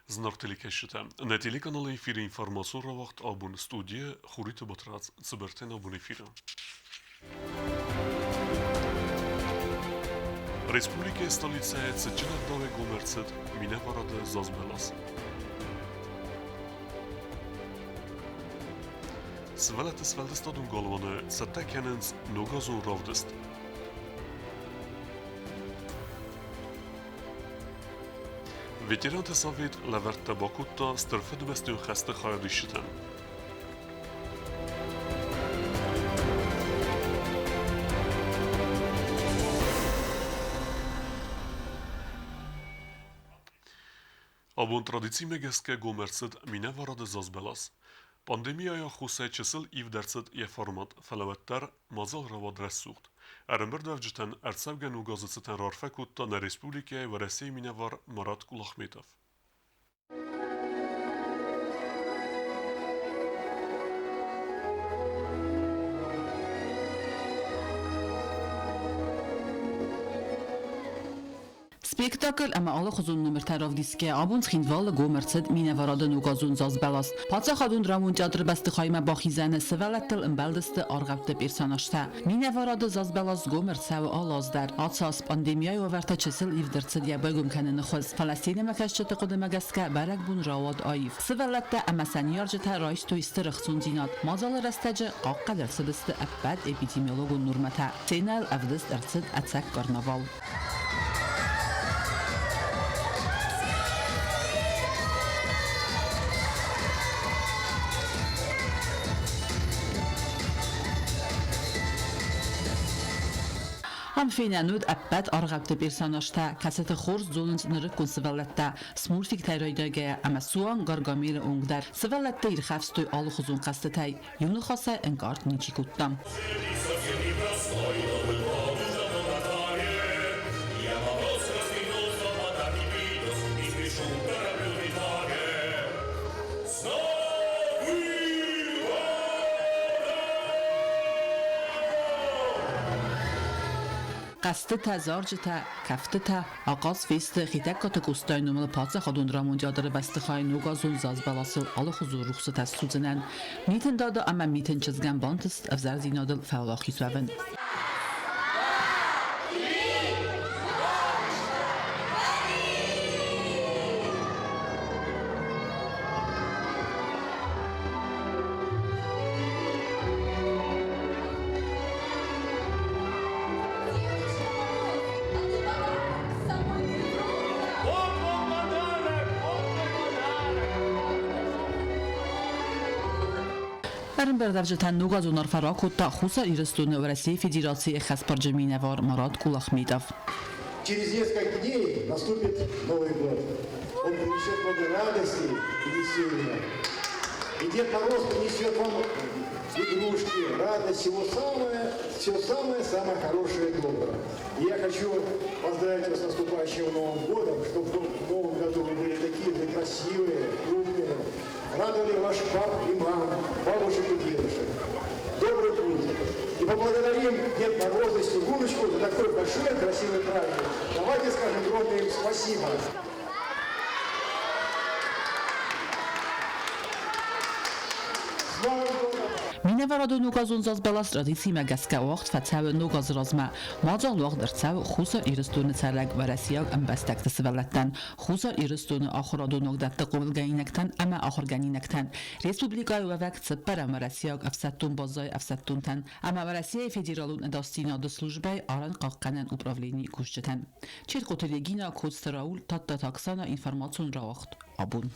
Зынаргъ телекӕсджытӕ, нӕ телеканалы эфиры информацион рауагъд абон студийы Хуриты Батрадз цыбыртӕн абон эфиры. Республикӕйы столицӕйы цытджын ӕгъдауӕй гом ӕрцыд минӕварады зазбӕлас. Сывӕллӕтты сфӕлдыстадон галуаны цӕттӕ кӕнынц ногазон равдыст. Ветеранты совет лӕвӕрттӕ бакодта Стыр Фыдыбӕстӕйон хӕсты хайадисджытӕн. Абон традицимӕ гӕсгӕ гом ӕрцыд минӕварады зазбӕлас. Пандемияйы аххосӕй чысыл ивд ӕрцыд йӕ формат, фӕлӕ уӕддӕр мадзал рауад рӕсугъд. Ӕрӕмбырдуӕвджытӕн ӕрцӕугӕ ногазы цытӕн раарфӕ кодта нӕ республикӕйы Уӕрӕсейы минӕвар Марат Кулахметов. Спектакль ӕмӕ алыхуызон номыртӕ равдисгӕ абон Цхинвалы гом ӕрцыд минӕварады ногазон зазбӕлас. Паддзахадон драмон театры бӕстыхаймӕ бахизӕны сывӕллӕттыл ӕмбӕлдысты аргъӕутты персонажтӕ. Минӕварады зазбӕлас гом ӕрцӕуы алы аз дӕр. Ацы аз пандемияйы уавӕртӕ чысыл ивд ӕрцыд йӕ байгом кӕныны хуыз. Фӕлӕ сценӕмӕкӕсджыты хъуыдымӕ гӕсгӕ бӕрӕгбон рауад аив. Сывӕллӕттӕ ӕмӕ сӕ ныййарджытӕ райстой стыр ӕхцондзинад. Мадзалы рӕстӕджы хъахъхъӕд ӕрцыдысты ӕппӕт эпидемиологон нормӕтӕ. Сценӕйыл ӕвдыст ӕрцыд ӕцӕг карнавал. Ам фенӕн уыд ӕппӕт аргъӕутты персонажтӕ, кӕцыты хорз зонынц нырыккон сывӕллӕттӕ, смурфиктӕй райдайгӕйӕ ӕмӕ суанг Гаргамелы онг дӕр. Сывӕллӕтты ирхӕфстой алыхуызон хъӕзтытӕй, иу ныхасӕй ӕнкъард ничи кодта. Хъӕзтытӕ, зарджытӕ, кӕфтытӕ, ахъаз фесты Хетӕгкаты Къостайы номыл паддзахадон драмон театры бӕстыхайы ногазон зазбӕласыл алыхуызон рухсытӕ ссудзынӕн. Митын Дада ӕмӕ Митын чызгӕн бантыст ӕвзӕрдзинадыл фӕуӕлахиз уӕвын. Ӕрӕмбырдуӕвджытӕн ногазон арфӕ ракодта Хуссар Ирыстоны Уӕрӕсейы Федерацийы ӕххӕстбарджын минӕвар Марат Кулахметов. Через несколько дней наступит Новый год. Он принесет много радости и веселья. И Дед Мороз принесет вам игрушки, радость, всего самое, все самое-самое хорошее и доброе. И я хочу поздравить вас с наступающим Новым годом, чтобы в Новом году вы были такие же красивые, умные, радовали ваших пап и мам, бабушек и дедушек. Добрый путь! И поблагодарим Дед Мороза и Снегурочку за такой большой красивый праздник. Давайте скажем громко им спасибо. С Новым годом! Минӕварадон ногазон зазбӕлас традицимӕ гӕсгӕ уагъд фӕцӕуы ног азы размӕ. Мадзал уагъд ӕрцӕуы Хуссар Ирыстоны цӕрӕг уӕрӕсейаг ӕмбӕстӕгты сывӕллӕттӕн, Хуссар Ирыстоны ахуырадон ногдӕтты хъомылгӕнинӕгтӕн ӕмӕ ахуыргӕнинӕгтӕн, республикӕйы уӕвӕг цыппӕрӕм уӕрӕсейаг ӕфсӕддон базӕйы ӕфсӕддонтӕн ӕмӕ Уӕрӕсейы Федералон ӕдасдзинады службӕйы арӕнхъахъхъӕнӕн управленийы кусджытӕн. Черкъоты Регина, Коцты Рауль, Тадтаты Оксана, информацион рауагъд абон.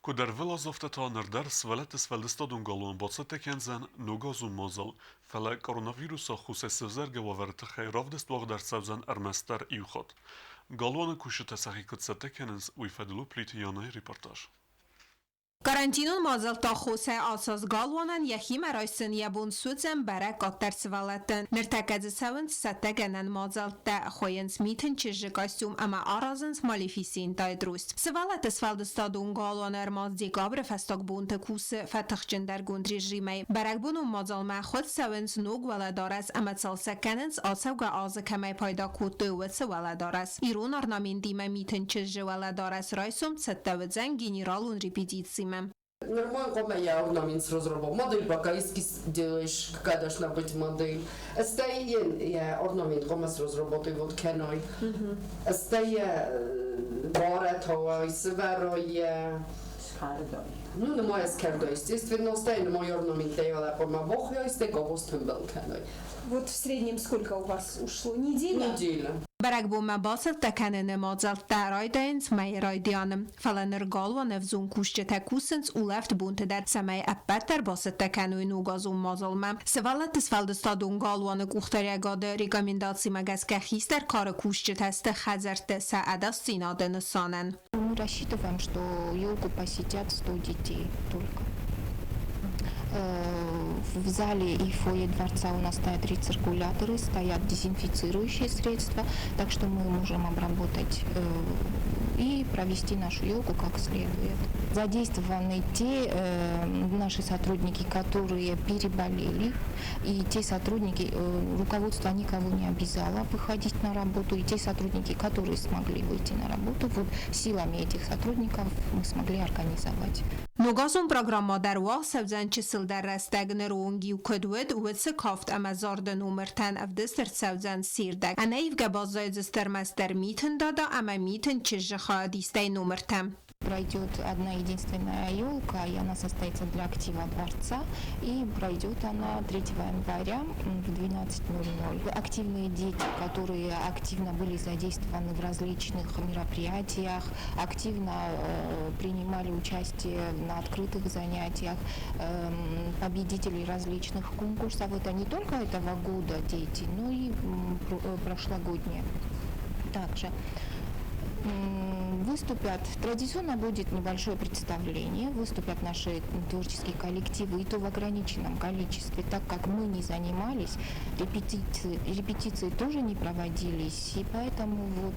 Куыд ӕрвылаз, афтӕ та ныр дӕр сывӕллӕтты сфӕлдыстадон галуан бацӕттӕ кӕндзӕн ногазон мадзал, фӕлӕ коронавирусы аххосӕй сӕвзӕргӕ уавӕры тыххӕй равдыст уагъд ӕрцӕудзӕн ӕрмӕстдӕр иу хатт. Галуаны кусджытӕ сӕхи куыд цӕттӕ кӕнынц, уый фӕдыл у Плиты Янайы репортаж. Карантинон мадзӕлтты аххосӕй ацы аз галуанӕн йӕхимӕ райсын йӕ бон суыдзӕн бӕрӕг къаддӕр сывӕллӕттӕн. Ныртӕккӕ дзы цӕуынц цӕттӕгӕнӕн мадзӕлттӕ, хуыйынц Митын чызджы костюм ӕмӕ аразынц Малефисентайы трость. Сывӕллӕтты сфӕлдыстадон галуаны ӕрмадз декабры фӕстаг бонты кусы фӕтыхджындӕргонд режимӕй. Бӕрӕгбонон мадзалмӕ хуыд цӕуынц ног уӕлӕдарӕс ӕмӕ цалцӕг кӕнынц, ацӕугӕ азы кӕмӕй пайда кодтой, уыцы уӕлӕдарӕс. Ирон орнаментимӕ Митын чызджы уӕлӕдарӕс райсом цӕттӕ уыдзӕн генералон репетицимӕ. Нормально я орнамент разработал. Модель пока эскиз делаешь, какая должна быть модель. Стӕй йӕ орнамент хъуамӕ разработай вот кӕной. Стӕй йӕ барӕтауай, сывӕрой йӕ. Ну, нымай скӕрдой, естественно, стӕй нымай орнаменттӕй хъуамӕ бахуыйай, стӕй гогоз тымбыл кӕной. Вот в среднем сколько у вас ушло? Неделя? Неделя. Бӕрӕгбонмӕ бацӕттӕ кӕныны мадзӕлттӕ райдайынц мӕйы райдианы. Фӕлӕ ныр галуаны ӕвзонг кусджытӕ кусынц улӕфт бонты дӕр, цӕмӕй ӕппӕт дӕр бацӕттӕ кӕной ногазон мадзалмӕ. Сывӕллӕтты сфӕлдыстадон галуаны къухдариӕгады рекомендацимӕ гӕсгӕ хистӕр кары кусджытӕ сты хӕдзӕртты сӕ ӕдасдзинады нысанӕн. Мы рассчитываем, что елку посетят 100 детей только. В зале и фойе дворца у нас стоят рециркуляторы, стоят дезинфицирующие средства, так что мы можем обработать и провести нашу елку как следует. Задействованы те наши сотрудники, которые переболели, и те сотрудники, руководство никого не обязало выходить на работу, и те сотрудники, которые смогли выйти на работу, вот силами этих сотрудников мы смогли организовать. Ногазон программӕ дӕр уагъд цӕудзӕн чысылдӕр рӕстӕг ныры онг-иу куыд уыд, уыцы кафт ӕмӕ зарды номыртӕн ӕвдыст ӕрцӕудзӕн сирдӕг. Ӕнӕивгӕ баззайдзысты ӕрмӕстдӕр Митын Дада ӕмӕ Митын чызджы хайадистӕй номыртӕ. Пройдет одна единственная елка, и она состоится для актива дворца, и пройдет она 3 января в 12:00. Активные дети, которые активно были задействованы в различных мероприятиях, активно принимали участие на открытых занятиях, победители различных конкурсов. Это не только этого года дети, но и прошлогодние также. Выступят, традиционно будет небольшое представление, выступят наши творческие коллективы, и то в ограниченном количестве, так как мы не занимались, репетиции тоже не проводились, и поэтому вот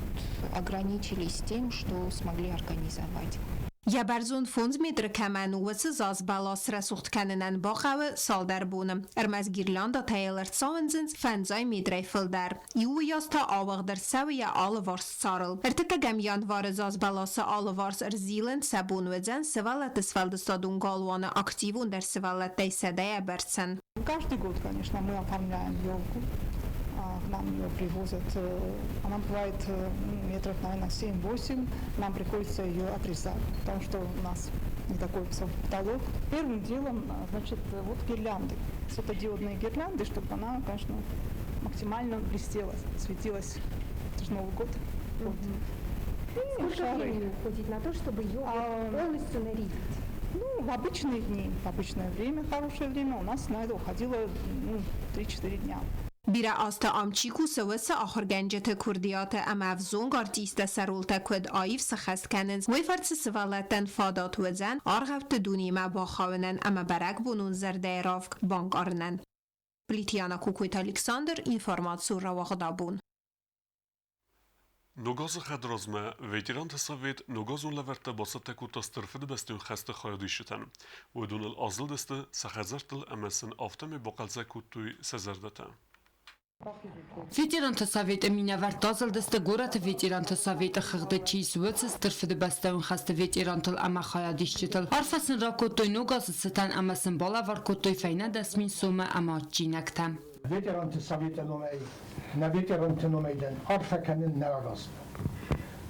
ограничились тем, что смогли организовать. Йӕ бӕрзонд 5 метры кӕмӕн у, уыцы заз бӕлас рӕсугъд кӕнынӕн бахъӕуы цалдӕр боны. Ӕрмӕст гирляндатӕ йыл ӕрцауындзынц 50 метрӕй фылдӕр. Иу уыйас та ауагъд ӕрцӕуы йӕ алыварс царыл. 3 январы заз бӕласы алыварс ӕрзилын сӕ бон уыдзӕн сывӕллӕтты сфӕлдыстадон галуаны активондӕр сывӕллӕттӕй 100-йӕ бӕрцӕн. Каждый год, конечно, мы оформляем елку. К нам ее привозят. Она бывает, ну, метров, наверное, 7-8. Нам приходится ее отрезать, потому что у нас не такой высокий потолок. Первым делом, значит, вот гирлянды. Светодиодные гирлянды, чтобы она, конечно, максимально блестела, светилась. Это же Новый год. Вот. И Сколько шары. времени уходит на то, чтобы ее полностью нарядить? Ну, в обычные дни, в обычное время, хорошее время, у нас на это уходило, ну, 3-4 дня. Бирӕ азты ам чи кусы, уыцы ахуыргӕнджыты курдиаты ӕмӕ ӕвзонг артисттӕ сӕ ролтӕ куыд аив сӕххӕст кӕнынц, уый фӕрцы сывӕллӕттӕн фадат уыдзӕн аргъӕутты дунемӕ бахауынӕн ӕмӕ бӕрӕгбонон зӕрдӕйы равг банкъарынӕн. Плитьяна Кукойты Александр, информацион рауагъд «Абон». Ногазы хӕдразмӕ ветеранты совет ногазон лӕвӕрттӕ бацӕттӕ кодта Стыр Фыдыбӕстӕйон хӕсты хайадисджытӕн. Уыдоныл азылдысты сӕ хӕдзӕрттыл ӕмӕ сын афтӕмӕй бахъӕлдзӕг кодтой сӕ зӕрдӕтӕ. Ветеранты советы минӕвӕрттӕ азылдысты горӕты ветеранты советы хыгъды чи ис, уыцы Стыр Фыдыбӕстӕйон хӕсты ветерантыл ӕмӕ хайадисджытыл. Арфӕ сын ракодтой ног азы цытӕн ӕмӕ сын балӕвар кодтой фӕйнӕ 10 000 сомы ӕмӕ адджинӕгтӕ. Ветеранты советы номӕй, нӕ ветеранты номӕй дӕн арфӕ кӕнын нӕуӕг азмӕ.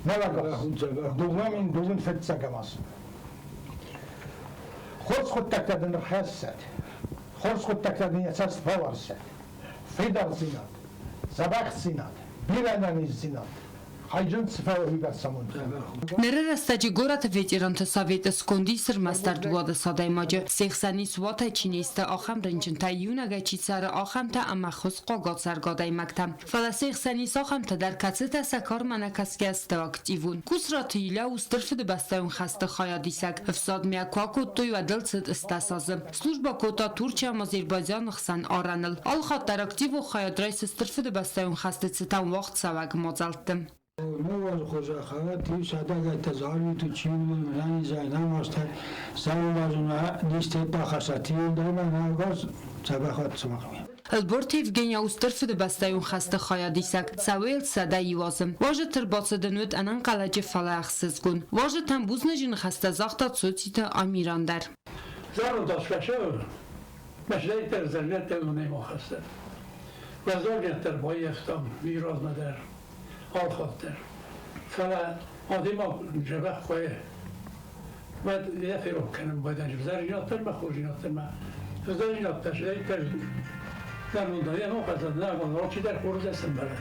Нӕуӕг аз, 2021 аз. Хорз хъуыддӕгтӕ дын ӕрхӕссӕд, хорз хъуыддӕгтӕ дын йӕ цӕст бауарзӕд, фидардзинад, дзӕбӕхдзинад, бирӕ ӕнӕниздзинад. Хайджын цыфӕ. Ныры рӕстӕджы горӕты ветеранты советы сконды ис ӕрмӕстдӕр 12 адӕймаджы. Се хсӕн ис уатӕй чи не сты, ахӕм рынчынтӕ, иунӕгӕй чи цӕры, ахӕмтӕ ӕмӕ хуыскъуаг ацӕргӕ адӕймӕгтӕ. Фӕлӕ се хсӕн ис ахӕмтӕ дӕр, кӕцытӕ сӕ кармӕ нӕ кӕсгӕ сты активон. Кусраты Илья у Стыр Фыдыбӕстӕйон хӕсты хайадисӕг. Ӕфсадмӕ куы акодтой, уӕд ыл цыд 80 азы. Службӕ кодта Турчы ӕмӕ Азербайджаны хсӕн арӕныл. Алыхатт дӕр активон хайад райсы Стыр Фыдыбӕстӕйон хӕсты цытӕн уагъдцӕуӕг мадзӕлтты. Ногазы сӕдӕгӕйттӕ зарвитут чиуыл нӕнизӕй нӕмазтӕ, сӕуылазын низтӕ бахӕсса, тиуыл дӕр ногаз дзӕбӕх уӕд. Ӕлборты Евгения у Стыр Фыдыбӕстӕйон хӕсты хайадисӕг, цӕуы 101 азы. Уазджыты ӕрбацыд ын уыд ӕнӕнхъӕлӕджы, фӕлӕ ӕхсызгон. Уазджытӕн бузныджы ныхӕстӕ загъта Цоциты Амиран дӕр. Зӕронд азфӕсӕвӕр, мӕ зӕрдӕ Вазоргӕттӕ баййӕфтам размӕ дӕр, алхатт дӕр. Фӕлӕ адӕймаг дзӕбӕх куы уӕд йӕ ферох кӕнын байдайы зӕринӕгтӕ ӕмӕ хорзинӕгтӕ ӕмӕ зӕринӕгтӕ сӕ алчидӕр хорз сӕмбӕлы.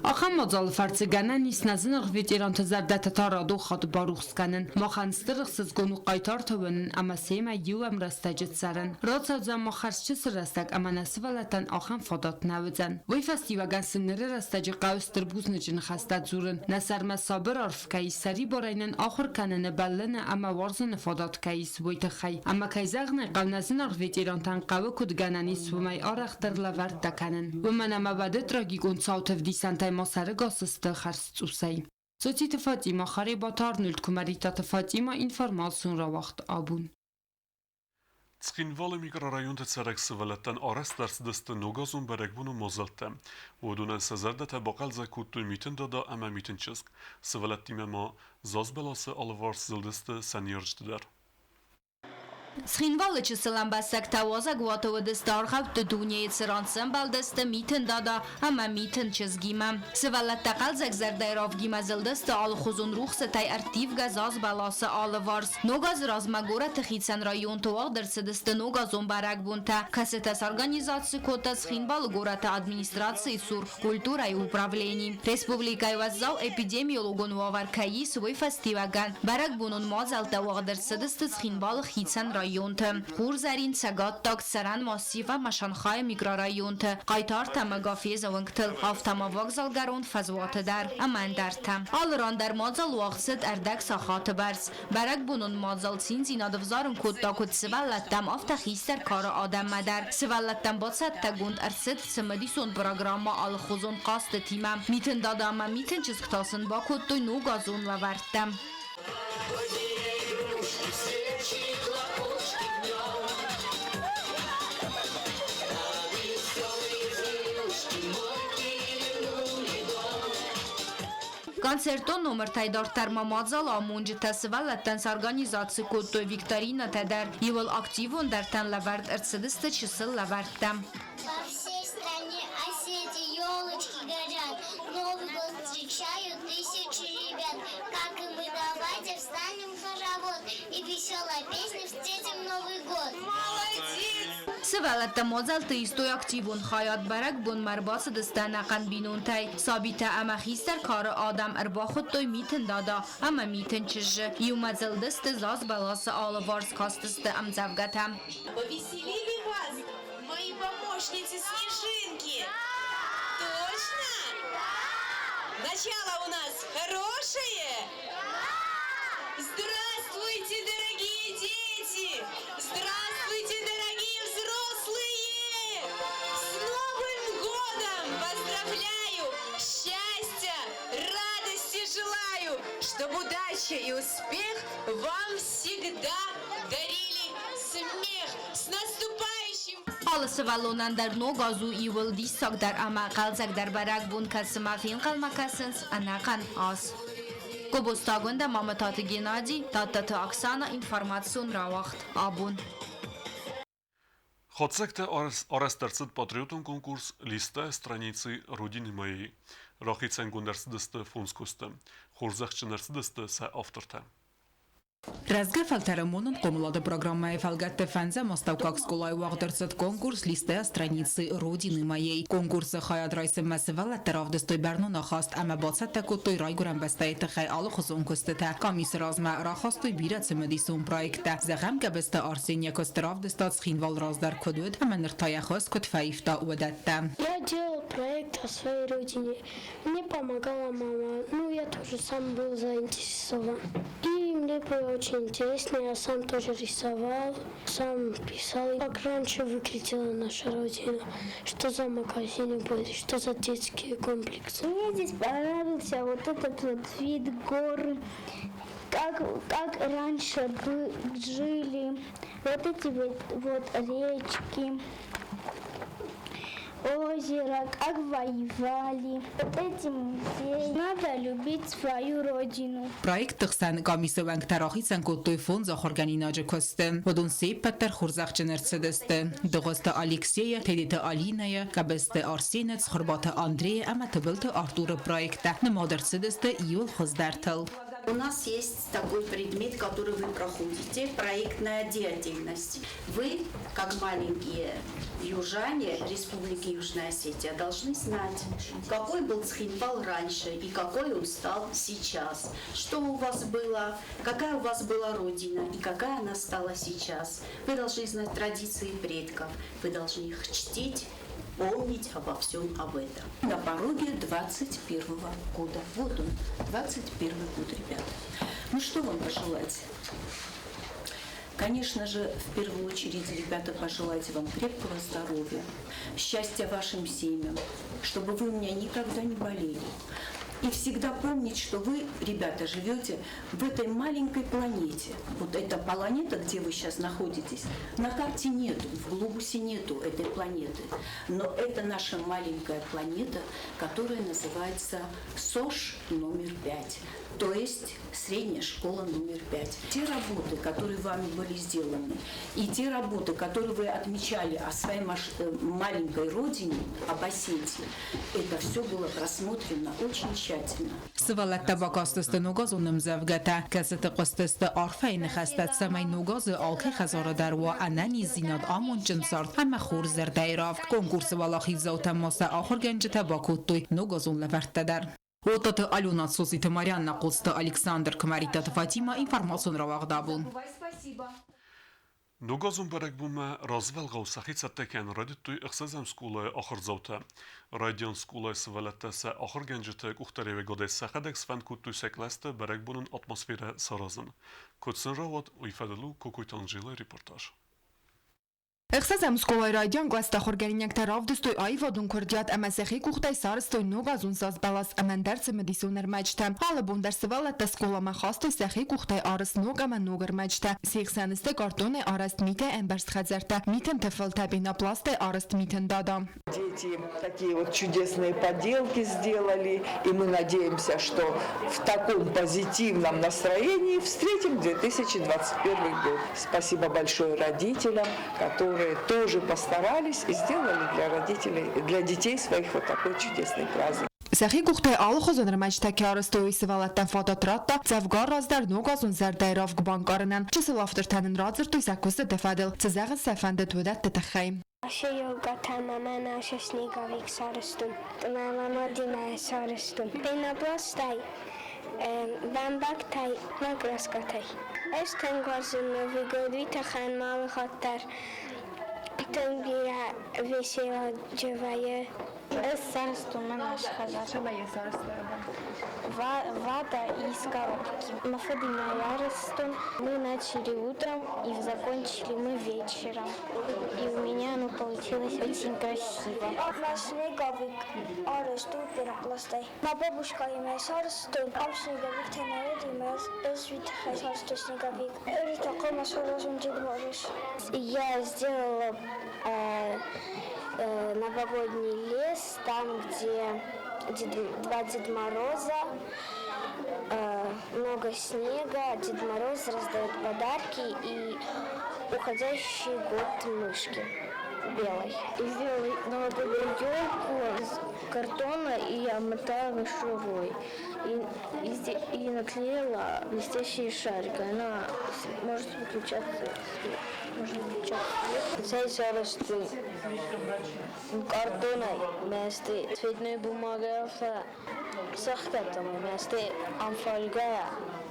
Ахӕм мадзалы фӕрцы гӕнӕн ис нӕ зынаргъ ветеранты зӕрдӕтӕ та радон хатт барухс кӕнын. Махӕн стыр ӕхсызгон у хъайтарты уынын ӕмӕ семӕ иу ӕмрӕстӕджы цӕрын. Рацӕудзӕн ма хӕрз чысыл рӕстӕг ӕмӕ нӕ сывӕллӕттӕн ахӕм фадат нӕ уыдзӕн. Уый фӕстиуӕгӕн сын ныры рӕстӕджы хъӕуы стыр бузныджы ныхӕстӕ дзурын. Нӕ сӕрмӕ сабыр арф кӕй ис, сӕрибарӕй нын ахуыр кӕныны, бӕллыны ӕмӕ уарзыны фадат кӕй ис, уый тыххӕй. Ӕмӕ кӕй зӕгъын ӕй хъӕуы, нӕ зынаргъ ветерантӕн хъӕуы куыд гӕнӕн ис, уымӕй арӕхдӕр лӕвӕрттӕ кӕнын. Уымӕн ӕмӕ уӕды трагикон цауты ӕвдисӕнтӕй ма сӕрыгас сты хӕрзцъусӕй. Цоциты Фатима, Харебаты Арнольд, Куымӕридтаты Фатима, информацион рауагъд Абон. Цхинвалы микрорайонты цӕрӕг сывӕллӕттӕн арӕзт ӕрцыдысты ногазон бӕрӕгбоны мадзӕлттӕ. Уыдонӕн сӕ зӕрдӕтӕ бахъӕлдзӕг кодтой Митын Дада ӕмӕ Митын чызг. Сывӕллӕттимӕ ма зазбӕласы алыварс зылдысты сӕ ныййарджыты дӕр. Цхинвалы чысыл ӕмбӕстӕгтӕ уазӕгуаты уыдысты аргъӕутты дунейы, цыран сӕмбӕлдысты Митын Дада ӕмӕ Митын чызгимӕ. Сывӕллӕттӕ хъӕлдзӕг зӕрдӕйы равгимӕ зылдысты алыхуызон рухсытӕй ӕрттивгӕ заз бӕласы алыварс. Ног азы размӕ горӕты хицӕн районты уагъд ӕрцыдысты ногазон бӕрӕгбонтӕ, кӕцытӕ сорганизаци кодта Цхинвалы горӕты администрацийы цур культурӕйы управлени. Республикӕйы уӕззау эпидемиологон уавӕр кӕй ис, уый фӕстиуӕгӕн бӕрӕгбонон мадзӕлттӕ уагъд ӕрцыдысты Цхинвалы хицӕн районты. Хурзӕрин, Цӕгаттаг, Цӕрӕн массив ӕмӕ Шанхайы микрорайонты, Хъайтартӕ ӕмӕ Гафезы уынгтыл, афтӕ ма вокзалгӕрон фӕзуаты дӕр ӕмӕ ӕндӕртӕ. Алы ран дӕр мадзал уагъд цыд ӕрдӕг сахаты бӕрц. Бӕрӕгбонон мадзал циндзинад ӕвзарын кодта куыд сывӕллӕттӕм, афтӕ хистӕр кары адӕммӕ дӕр. Сывӕллӕттӕн бацӕттӕгонд ӕрцыд цымыдисон программӕ алыхуызон хъазтытимӕ. Митын Дада ӕмӕ Митын чызг та сын бакодтой ногазон лӕвӕрттӕ. Свечи, хлопушки днем. А веселые зверюшки мой перевернули дом. Концертон номыртӕй дарддӕр ма мадзал амонджытӕ сывӕллӕттӕн сорганизаци кодтой викторинӕтӕ дӕр. Иууыл активондӕртӕн лӕвӕрд ӕрцыдысты чысыл лӕвӕрттӕ. По всей стране Осетии елочки горят. Новый год встречают тысячи ребят. Как и мы, давайте встанем в хоровод и веселой песней встретим Новый год. Молодец! Сывӕллӕттӕ мадзӕлтты истой активон хайад. Бӕрӕгбонмӕ ӕрбацыдысты ӕнӕхъӕн бинонтӕй. Сабитӕ ӕмӕ хистӕр кары адӕм ӕрбахуыдтой Митын Дада ӕмӕ Митын чызджы. Иумӕ зылдысты заз бӕласы алыварс, кастысты ӕмдзӕвгӕтӕ. Повеселили вас мои помощницы Снежинки? Точно? Начало у нас хорошее? Здравствуйте, дорогие дети! Здравствуйте, дорогие взрослые! С Новым годом поздравляю! Счастья, радости желаю, чтобы удача и успех вам всегда дарили смех. С наступающим! Алы сывӕллонӕн дӕр ног аз у иууыл диссагдӕр ӕмӕ хъӕлдзӕгдӕр бӕрӕгбон, кӕцымӕ фенхъӕлмӕ кӕсынц ӕнӕхъӕн аз. Гобозты Агуындӕ, Мамытаты Геннадий, Тадтаты Оксана, информацион рауагъд Абон. Хатдзӕгтӕ арӕзт ӕрцыд патриотон конкурс «Листая страницы Родины моей». Рахицӕнгонд ӕрцыдысты фондз куысты. Хорзӕхджын ӕрцыдысты сӕ автортӕ. Рӕзгӕ фӕлтӕры монон хъомылады программӕйы фӕлгӕтты фӕндзӕм астӕуккаг скъолайы уагъд ӕрцыд конкурс «Листая страницы Родины моей». Конкурсы хайад райсынмӕ сывӕллӕттӕ равдыстой бӕрнон ахаст ӕмӕ бацӕттӕ кодтой райгуырӕн бӕстӕйы тыххӕй алыхуызон куыстытӕ. Къамисы размӕ рахастой бирӕ цымыдисон проекттӕ. Зӕгъӕм, Гӕбысты Арсен йӕ куысты равдыста Цхинвал раздӕр куыд уыд ӕмӕ ныр та йӕ хӕс куыд фӕивта, уыдӕттӕ. Я делал проект о своей родине. Мне помогала мама. Ну, я тоже сам был заинтересован. И мне было очень интересно. Я сам тоже рисовал, сам писал, как раньше выглядела наша родина, что за магазины были, что за детские комплексы. Мне здесь понравился вот этот вот вид горы, как раньше жили, вот эти вот речки, озеро, как воевали. Вот эти музеи. Надо любить свою родину. Проекты хсӕн къамисы уӕнгтӕ рахицӕн кодтой фондз ахуыргӕнинаджы куысты. Уыдон се ппӕт дӕр хорзӕхджын ӕрцыдысты. Дыгъуызты Алексейы, Тедеты Алинӕйы, Къӕбысты Арсены, Цхуырбаты Андрейы ӕмӕ Тыбылты Артуры проекттӕ нымад ӕрцыдысты иууыл хуыздӕртыл. У нас есть такой предмет, который вы проходите, проектная деятельность. Вы, как маленькие южане Республики Южная Осетия, должны знать, какой был Цхинвал раньше и какой он стал сейчас. Что у вас было, какая у вас была родина и какая она стала сейчас. Вы должны знать традиции предков, вы должны их чтить, помнить обо всем об этом. На пороге 21 года. Вот он, 21 год, ребята. Ну что вам пожелать? Конечно же, в первую очередь, ребята, пожелать вам крепкого здоровья, счастья вашим семьям, чтобы вы у меня никогда не болели. И всегда помнить, что вы, ребята, живете в этой маленькой планете. Вот эта планета, где вы сейчас находитесь, на карте нету, в глобусе нету этой планеты. Но это наша маленькая планета, которая называется СОШ номер 5, то есть средняя школа номер 5. Те работы, которые вами были сделаны, и те работы, которые вы отмечали о своей маленькой родине, об Осетии, это все было просмотрено очень тщательно. Сывӕллӕттӕ бакастысты ногазон ӕмдзӕвгӕтӕ, кӕцыты хъуыстысты арфӕйы ныхӕстӕ, цӕмӕй ногазы алкӕй хӕдзары дӕр уа ӕнӕниздзинад, амондджын цард ӕмӕ хорз зӕрдӕйы равг. Конкурсы уӕлахиздзаутӕн ма сӕ ахуыргӕнджытӕ бакодтой ногазон лӕвӕрттӕ дӕр. Отаты Алена, Цоциты Марианна, Хъоцты Александр, Куымӕридтаты Фатимӕ, информацион рауагъд абон. Ногазон бӕрӕгбонмӕ развӕлгъау сӕхи цӕттӕ кӕнын райдыдтой ӕхсӕзӕм скъолайы ахуырдзаутӕ. Райдиан скъолайы сывӕллӕттӕ сӕ ахуыргӕнджыты къухдариуӕгадӕй сӕхӕдӕг сфӕнд кодтой сӕ кълӕсты бӕрӕгбонон атмосферӕ саразын. Куыд сын рауад, уый фӕдыл у Кокойты Анжелӕйы репортаж. Ӕхсӕзӕм скъолайы райдиан кълӕсты ахуыргӕнинӕгтӕ равдыстой аивадон курдиат ӕмӕ сӕхи къухтӕй сарӕзтой ногазон зазбӕлас ӕмӕ ӕндӕр цымыдисон ӕрмӕджытӕ. Алы бон дӕр сывӕллӕттӕ скъоламӕ хастой сӕхи къухтӕй арӕзт ног ӕмӕ ног ӕрмӕджытӕ. Се хсӕн сты картонӕй арӕзт митӕй ӕмбӕрзт хӕдзӕрттӕ, митын тыфылтӕ, пенопластӕй арӕзт митын дада. Дети такие вот чудесные поделки сделали, и мы надеемся, что в таком позитивном настроении встретим 2021 год. Спасибо большое родителям, которые тоже постарались и сделали для родителей, для детей своих вот такой чудесный праздник. Сӕхи къухтӕй алыхуызон ӕрмӕджытӕ ке арӕзтой, сывӕллӕттӕн фадат радта дзӕвгар раздӕр ногазон зӕрдӕйы равг банкъарынӕн. Чысыл автортӕ нын радзырдтой сӕ куыстыты фӕдыл, цы зӕгъын сӕ фӕндыд, уыдӕтты тыххӕй. Ашы елкӕтӕ мӕмӕ наша снеговик сарӕзтон. Мӕ мадимӕ сарӕзтон. Пенопластӕй, бӕмбӕгтӕй ма краскӕтӕй. Ӕз тынг уарзын Новый год, уый тыххӕн ма алы хатт дӕр тынг бирӕ веселоджы вӕййы. Ӕз сарӕзтон мӕ наш хӕдзар. Цӕмӕй йӕ сарӕзтай? Вата из коробки. Мӕ фыдимӕ арӕзтон. Мы начали утром и закончили мы вечером. И у меня оно получилось очень красиво. Мӕ снеговик арӕзт у пенопластӕй. Мӕ бабушкаимӕ сарӕзтон. Ам снеговиктӕ нӕ уыд, ӕмӕ ӕз уый тыххӕй сарӕзтон снеговик. Ӕртӕ хъуамӕ саразон Дед Мороз. Я сделала новогодний лес, там, где два Дед Мороза, много снега, Дед Мороз раздает подарки и уходящий год мышки. Белой. Сделала новогоднюю елку из картона и обмотала шурой. И наклеила блестящие шарики. Она может выключаться. Можно выключать свет. Цей картонӕй мӕсты цветной бумагӕ сӕхгӕдтам мӕсты ӕмфалгӕйӕ.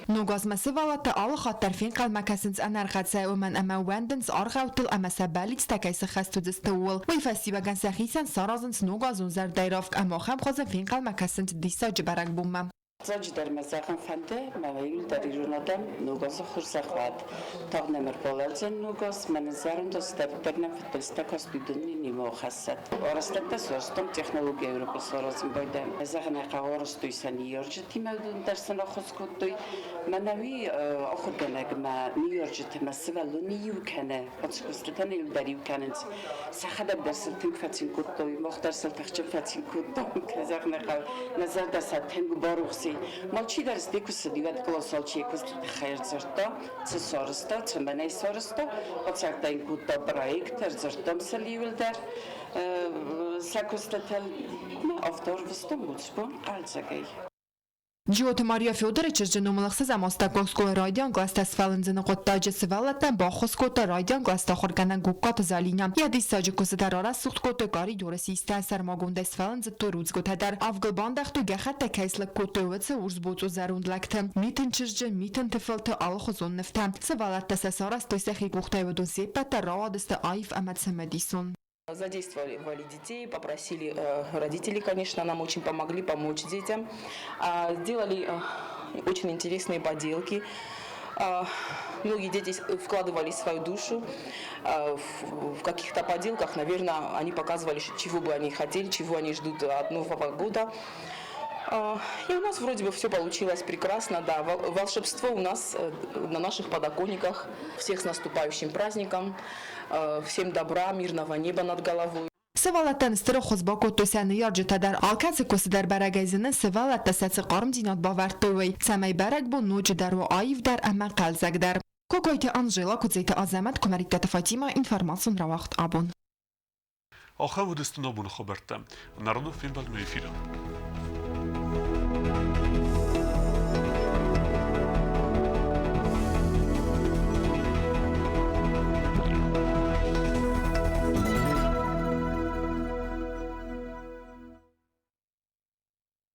Ног азмӕ сывӕллӕттӕ алы хатт дӕр фенхъӕлмӕ кӕсынц ӕнӕрхъӕцӕй, уымӕн ӕмӕ ӕууӕндынц аргъӕуттыл ӕмӕ сӕ бӕллицтӕ кӕй сыххӕст уыдзысты, ууыл. Уый фӕстиуӕгӕн сӕхицӕн саразынц ногазон зӕрдӕйы равг ӕмӕ ахӕм хуызы фенхъӕлмӕ кӕсынц диссаджы бӕрӕгбонмӕ. Фыццаджыдӕр мӕ зӕгъын фӕнды, мӕ иуылдӕр ирон адӕм Ног азы хорзӕх уӕд. Тагъд нӕм ӕрбалӕудзӕн Ног аз, мӕнӕ зӕронд аз цыдӕриддӕр нӕм фыдбылызтӕ каст, уыдон нын нимӕ ахӕссӕд. Арӕзтӕдтӕ сарӕзтам, технологийӕ Европӕ саразын байдайӕм. Зӕгъын ӕй хъӕуы, арӕзтой сӕ ныййарджытимӕ, уыдон дӕр сын ӕххуыс кодтой. Мӕнӕ уый ахуыргӕнӕг мӕ ныййарджыты мӕ сывӕллоны иу кӕны. Куыстытӕн иуылдӕр иу кӕнынц. Сӕхӕдӕг дӕр сыл тынг фӕцин кодтой, мах дӕр сыл тыхджын фӕцин кодтам, кӕй зӕгъын ӕй хъӕуы, нӕ зӕрдӕ сӕ тынг барухс и. Алчидӕр сте куы цыди, уӕд къласы алчи йӕ куысты тыххӕй ӕрдзырдта, цы сарӕзта, цӕмӕн ӕй сарӕзта, бацӕттӕ йын кодта проект, ӕрдзырдтам сыл иуылдӕр сӕ куыстытыл. Мӕ афтӕ ӕрвыстам уыцы бон хъӕлдзӕгӕй. Джиоты Мария Федоры чызджы номыл ӕхсӕзӕм астӕуккаг скъолайы райдиан кълӕстӕ сфӕлындзыны хъуыддаджы сывӕллӕттӕн баххуыс кодта райдиан кълӕсты ахуыргӕнӕг Гугкаты Зӕлинӕ. Йӕ диссаджы куыстытӕ рарӕсугъд кодтой къӕридоры систӕ, сӕрмагондӕй сфӕлындзыдтой рудзгуытӕ дӕр. Авгыл бандӕгътой гӕххӕттӕй кӕй слыг кодтой, уыцы урсбоцъо зӕронд лӕгты, митын чызджы, митын тыфылты алыхуызон нывтӕ. Сывӕллӕттӕ сӕ сарӕзтой сӕхи къухтӕй, уыдон се ппӕт дӕр рауадысты аив ӕмӕ цымыдисон. Задействовали детей, попросили родителей, конечно, нам очень помогли помочь детям. Сделали очень интересные поделки. Многие дети вкладывали свою душу в каких-то поделках. Наверное, они показывали, чего бы они хотели, чего они ждут от Нового года. И у нас вроде бы все получилось прекрасно, да. Волшебство у нас на наших подоконниках. Всех с наступающим праздником, всем добра, мирного неба над головой. Сывӕллӕттӕн стыр ӕххуыс бакодтой сӕ ныййарджытӕ дӕр. Алкӕцы куысты дӕр бӕрӕгӕй зыны, сывӕллӕттӕ сӕ цы хъармдзинад бавӕрдтой, уый, цӕмӕй бӕрӕгбон ноджыдӕр уа аивдӕр ӕмӕ хъӕлдзӕгдӕр. Кокойты Анжела, Куыдзеты Азӕмӕт, Куымӕридтаты Фатимӕ, информацион рауагъд абон. Ахӕм уыдысты нӕ абоны хабӕрттӕ. Народон фембӕлдмӕ эфиры.